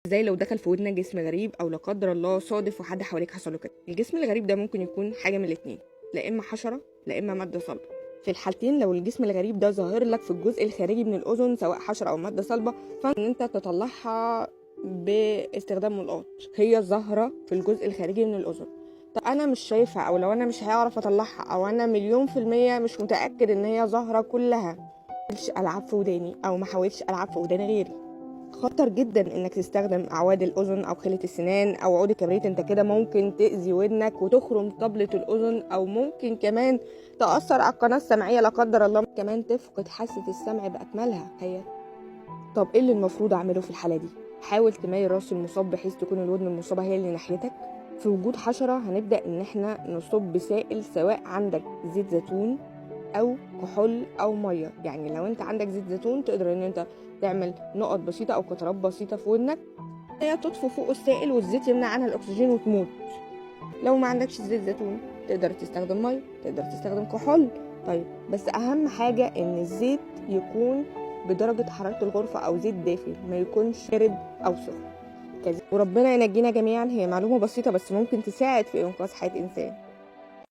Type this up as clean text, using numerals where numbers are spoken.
ازاي لو دخل في ودنك جسم غريب او لا قدر الله صادف وحد حواليك حصل له كده؟ الجسم الغريب ده ممكن يكون حاجة من الاتنين، لا اما حشرة لا اما مادة صلبه. في الحالتين لو الجسم الغريب ده ظاهر لك في الجزء الخارجي من الاذن سواء حشرة او مادة صلبه، فان انت تطلعها باستخدام ملقاط. هي ظاهره في الجزء الخارجي من الاذن. طب انا مش شايفها، او لو انا مش هعرف اطلعها، او انا 1,000,000% مش متاكد ان هي ظاهره كلها، ما العب في وداني او ما حاولتش العب في ودان غيري. خطر جدا انك تستخدم اعواد الاذن او خلة السنان او عود الكبريت، انت كده ممكن تأذي ودنك وتخرم طبلة الاذن، او ممكن كمان تأثر على القناة السمعية لا قدر الله، كمان تفقد حاسة السمع بأكملها. هي طب ايه اللي المفروض اعمله في الحالة دي؟ حاول تميل راس المصاب بحيث تكون الودن المصابة هي اللي ناحيتك. في وجود حشرة هنبدأ ان احنا نصب سائل، سواء عندك زيت زيتون او كحول او مية. يعني لو انت عندك زيت زيتون تقدر ان انت تعمل نقط بسيطة او قطرات بسيطة في ودنك، هي تطفو فوق السائل والزيت يمنع عنها الاكسجين وتموت. لو ما عندكش زيت زيتون تقدر تستخدم مية، تقدر تستخدم كحول. طيب بس اهم حاجة ان الزيت يكون بدرجة حرارة الغرفة او زيت دافي، ما يكونش بارد او سخن. وربنا ينجينا جميعا. هي معلومة بسيطة بس ممكن تساعد في انقاذ حياة انسان.